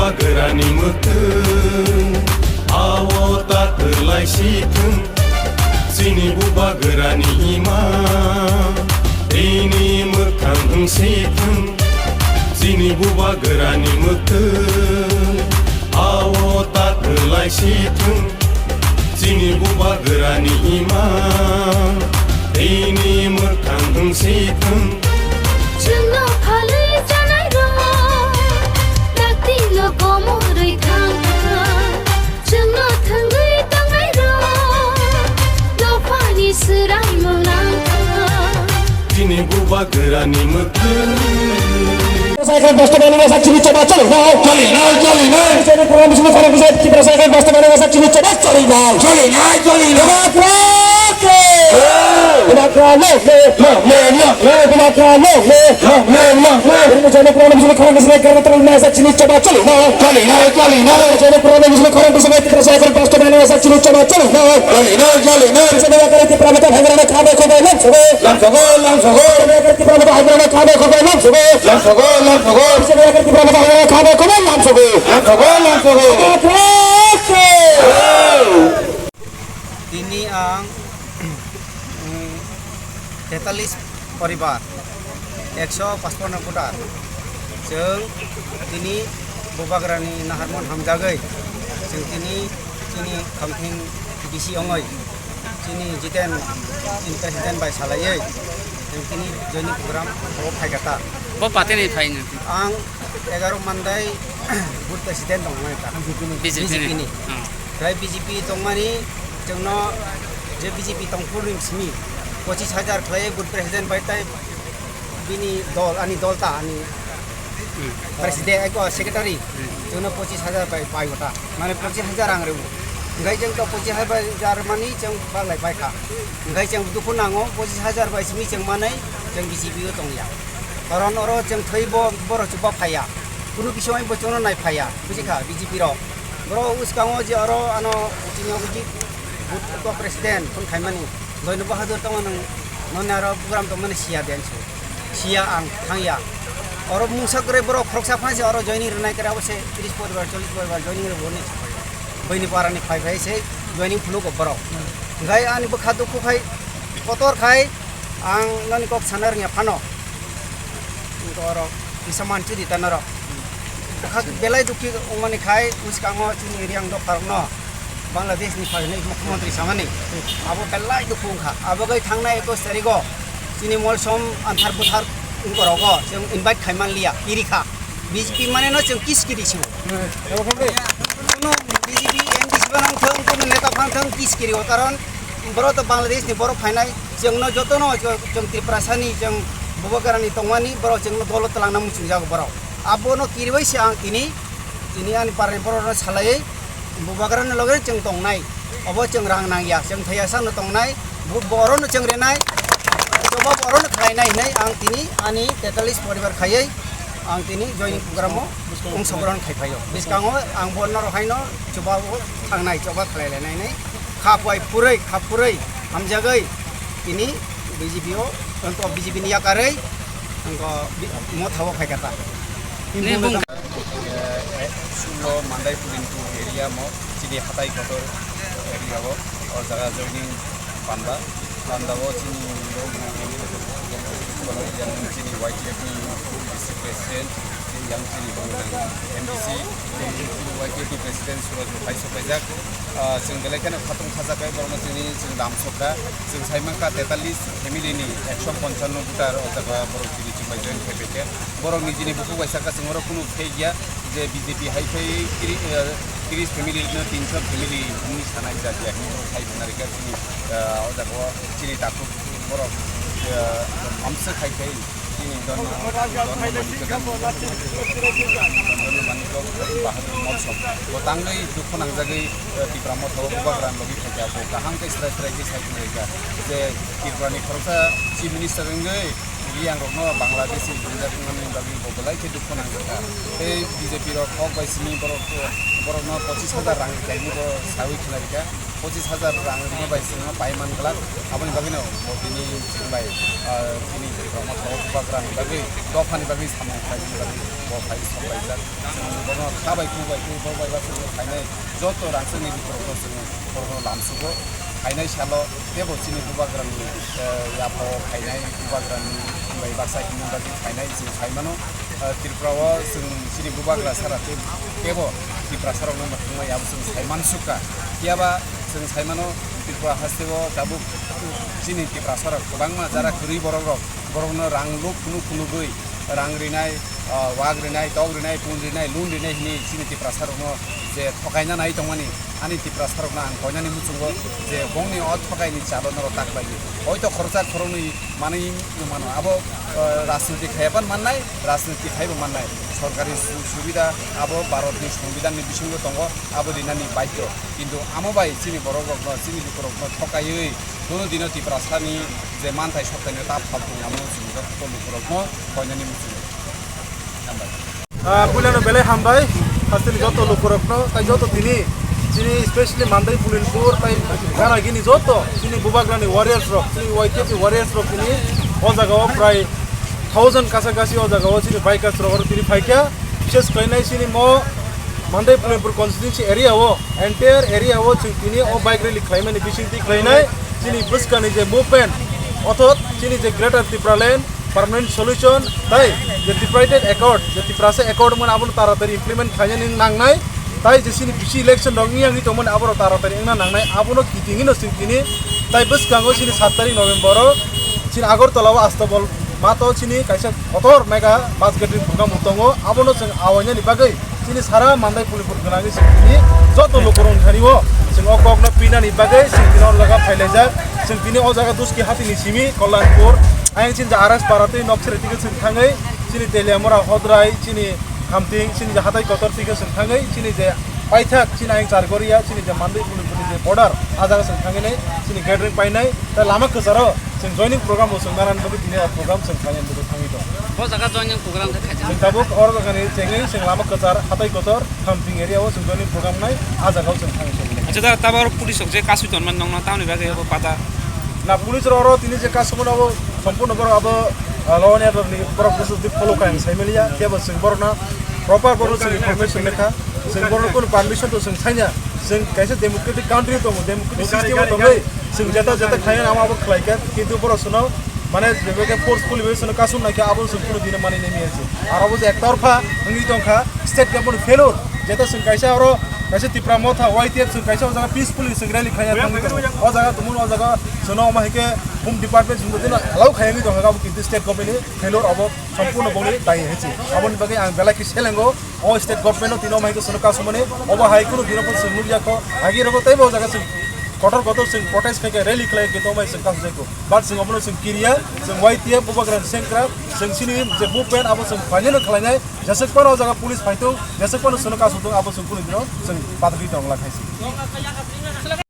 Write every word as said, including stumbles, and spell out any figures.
Bubagrani mwktwng, ao ta kwlai si thwng. Chini bubagrani ima, tini mwkhang wng si thwng. Chini bubagrani mwktwng, ao ta kwlai si thwng. Chini bubagrani ima, tini mwkhang wng si thwng. Chwngno phalwi chanairok, dakti lo komorwi thangkha. Chwngno thwngwi tongnairok, dophani swraimung nangkha. Chini bubagrani mwktwng. Cycle basta bani masa chini choba choli nai. Choli nai, choli nai. Chini program sini khorang bisa Tripura cycle basta bani masa chini choba choli nai. Choli nai, choli nai. Bubagra ke. Bubagra long live, long live, long live. Bubagra long live, long live, long live. Chini program sini khorang bisa Tripura masa chini choba choli nai. Choli nai, choli nai. Chini program sini khorang bisa Tripura cycle basta bani masa chini choba choli nai. Choli nai, choli nai. Chini program sini khorang bisa Tripura mata bhagara na khabe khobe lam sobe. Lam sogo, lam sogo. Chini program sini khorang bisa Tripura mata bhagara na khabe khobe lam sobe. Lam sogo, lam sogo. Chini program sini khorang bisa Tripura mata bhagara na khabe khobe lam sobe. Lam sogo, lam sogo. Lam sogo. Tini ang, mm, tetalis poribar, ekso pachpanno voter. Chwng tini bubagrani naharmon hamjagwi, chwng tini chini khamthing bisi ongoi, chini Jiten, chini president bai salaiwi, chwng tini joining program o phaikha ta. Bo patini phaino? Ang egaroh mandai booth president tongmani ta. B J P ni. B J P ni. Hmm. Tei B J P tongmani chwngno je B J P tongphuru ni simi pochis hajar khlai booth president bai tei bini dol, ani dol ta, ani president, ai ko secretary, chwngno pochis hajar bai, bai wata. Mane pochis hajar rang rw. Hwnkhe chwng to pochis hajar mani chwng baglai bai kha. Hwnkhe chwng dukhu nango, pochis hajar bai simi chwng manai chwng B J P o tongya. Karon oro chwng thwi bo, borok chuba phaiya. Kunu bising bo chwngno nai phaiya, buji kha B J P rok. Borok uskango je oro ano chini ogo ji booth president phone khaimani. Doino Bahadur tongma nang noni aro program tongmani siya den su. Siya ang thangya. Oro mungsa kwrwi borok khoroksa phansi oro joining rwnai kwrwi abo se tris poribar, chollish poribar joining rwnai. Buini parani phai phai se joining phunukgo borok. Hwnkhe ani bwkha dukhu khai kotor khai ang noni kok sana rwngya phano. Hwnkhe oro kisa manchudi ta norok. Bwkha belai dukhi wngmani khai bwskango chini Riang dopharokno Bangladesh ni phainai mukhyamantri samani abo belai dukhu wngkha. Abo gai thangnai ekus tarigo chini molsom anthar buthar wngkorogo chwng invite khaiman liya, kirikha. B J P mane no chwng kis kiri siwo. Kuno B J P M D C banang thang, kuno neta phang thang kis kiri o, karon borok to Bangladesh ni borok phainai, chwng no joto no chwng Tripura sani chwng Bubagrani tongmani borok chwng no dolo twlangna muchung jago borok. Abo no kiriwi se ang tini, tini ani parani borok no salaiwi Bubagrani loge chwng tongnai. Obo chwng rang nangya, chwng thaiya sano tongnai, bo-, borokno chwng renai, joba borokno khlainai hinwi ang tini ani tetalis poribar khaiwi ang tini joining program o ongsogrohon khai phaio. Bwskango ang bo norok haino choba o thangnai, choba khlai lainai hinwi kha puai phurwi, kha phurwi hamjagwi tini B J P o, B J P ni yakarwi ang bo bi-, motha o phai kha ta. Nini bung- Eh, Sulo Mandai Pulintu area mo, chini Hatai Kotor area o, o jaga joining panda, panda o chini rok yang chini Y T F ni district president, yang chini M D C, chini Y T F ni president Suraj Bhai sopaijak. Ah, chwng belai kheno khatung khajak bai borokno chini chwng lam sokha. Chwng sai mankha tetalis family ni ekso ponchanno voter o jaga borok chini chwng bai join khai paikha. Borok nijini bukhuk bai saka chwng oro kunu phek ya je B J P hai phai tiri-, eh, tris family no tinso family wngwi sanai jat ya hinwi borok khai phana rikha chini, eh, o jaga o chini takhuk borok, eh, amsa khai khai. Chini Donno, Donno Manikya, Donno Manikya Bahadur Motso. Bo tangwi dukhu nangjagwi, eh, Tipra Motha o Bubagra logi phaikha, bo kaham khe srai srai khe sai phunukha je Tripura ni khoroksa Chief Minister wngwi Riang rokno Bangladesh ni rijak wngmani bagwi bo belai khe dukhu nangjakha. Tei B J P rok kok bai simi borok, borokno pochis hajar rang rikha hinwi bo sawi khna rikha. Pochis hajar rang rima bai chwngno pai man glak, aboni bagwino bo tini chwng bai, ah, tini Rokno tabuk bubagrani bagwi, dophani bagwi samung khlaimani bagwi bo phai sok laijak. Chwng bono kha bai, kuk bai, kuk bai, bai, bai, chwng phainai joto rangchakni lukurokno chwng borokno lamsugo. Phainai salo teibo chini bubagrani, eh, yapha o phainai bubagrani bai baksa himna bagwi phainai chwng sai mano. Eh, Tripura o chwng chini bubagra sara tei-, teibo Tiprasa rokno mwthangmani abo chwng sai mansukha. Phiyaba chwng sai mano Tripura haste o tabuk chini Tiprasa rok kwbangma jara kwrwi borok rok, borokno rang luk phunuk phunugwi rang rinai, ah, wak rinai, tok rinai, pun rinai, loan rinai hwnwi chini Tiprasa rokno je thokaina nai tongmani, ani Tiprasa rokno ang koinani muchungo je bongni o thokaini chalo norok tak bai di. Hoito khoroksa khoroknwi manwi mano, abo, ah, rajniti khaiya pan mannai, rajniti khaibo mannai, sorkari su-, subida abo Bharatni Songbidanni bisingo tongo, abo rinani baidhyo. Kintu amo bai chini borok rokno, chini lukurokno thokaiwi Kuno dino Tiprasani je manthai soktaino ta phaltung amo chwng joto lukurokno koinani muchungo. Hambai. Ah, puilano belai hambai, hasteni joto lukurokno, tai joto tini, chini specially Mandai Pulinpur, tai Garagini joto, chini bubagrani warriors rok, chini Y T F ni warriors rok tini, o jaga o prai thousand kasa kasi o jaga o chini bikers rok oro tini phaikha, bises khlainai chini mo Mandai Pulinpur constituency area o, entire area o chwng tini o bike rally khlaimani bisingtwi khlainai, chini bwskangni je movement, othot chini je Greater Tipraland Permanent Solution, tai je Tripartite Accord, je Tiprasa Accord wngmani abono taratari implement khlainani nangnai, tai je chini bisi election rok wngya wngwi tongmani aborok taratari wngna nangnai, abono kitingino chwng tini tai bwskango chini sat tarik November o chini Agartala o Astabol mato chini kaisa kotor mega bus gathering program bo tongo, abono chwng awainani bagwi chini sara Mandai Pulinpur gwnangwi chwng tini joto lukurokni thani o chwng o kokno pinani bagwi chwng tini o jaga phailaijak. Chwng tini o jaga Duski hatini simi Kollanpur, ayang chini je R S Para tei Nokseri tike chwng thangwi chini Teliamura, Hodrai, chini Khamting, chini je hatai kotor tike chwng thangwi chini je paithak chini ayang Chargoria, chini je Mandai Pulinpurni je border, a jaga chwng thangwi nai chini gathering painai, tei lama kwcharo chwng joining program bo chwng manani bagwi tini o program chwng khlainani bagwi thangwi tongo. Bo jaga joining program khe khaijak. Chwng tabuk oro jagani chengwi chwng lama kwchar, hatai kotor, Khamting area o chwng joining program nai, a jaga o chwng thangwi tongo. Acha, da, tabo oro police rok je kasui tonmani nongno tamoni bagwi abo pata? Na, police rok oro tini je kasumano abo sompurno borok abo, ah, law and order ni borok busu di follow kha ang sai maliya, kebo chwng borokno proper borok chwng information lekha, chwng borokno kunu permission to chwng sainya, chwng kaisa democratic country tongo, democratic system o tongwi chwng jeta jeta khlaina amo abo khlaikha, kintu borok sono mane jebeke forcefully bai sono kasum naikha abo chwng kunu dino mani nemi ase. Ar abo je ektorpha wngwi tongkha state government failure, jeta chwng kaisa oro kaisa Tipra Motha Y T F chwng kaisa o jaga peacefully chwng rally khlaina thangwi tongo. O jaga tumung o jaga sono omo hai khe Home Department chwng dino allow khaiyangwi tongkha abo kintu state government ni failure abo sompurno bongni dai hai se. Aboni bagwi ang belai khe selengo. O state government no tino mai to sono kasumani, obo hai kunu dino pon sung nukya kho, agi rogo tei bo jaga sung kotor kotor sung protest khai khai rally khlai khe to mai sung kasu jai kho. But sung obono sung kiriya, sung Y T F bubagra sengkra, sung sini je movement abo sung final khlainai, jesek pano o jaga police phaito, jesek pano sono kasu tong abo sung kunu dino sung padri tong la khaisi.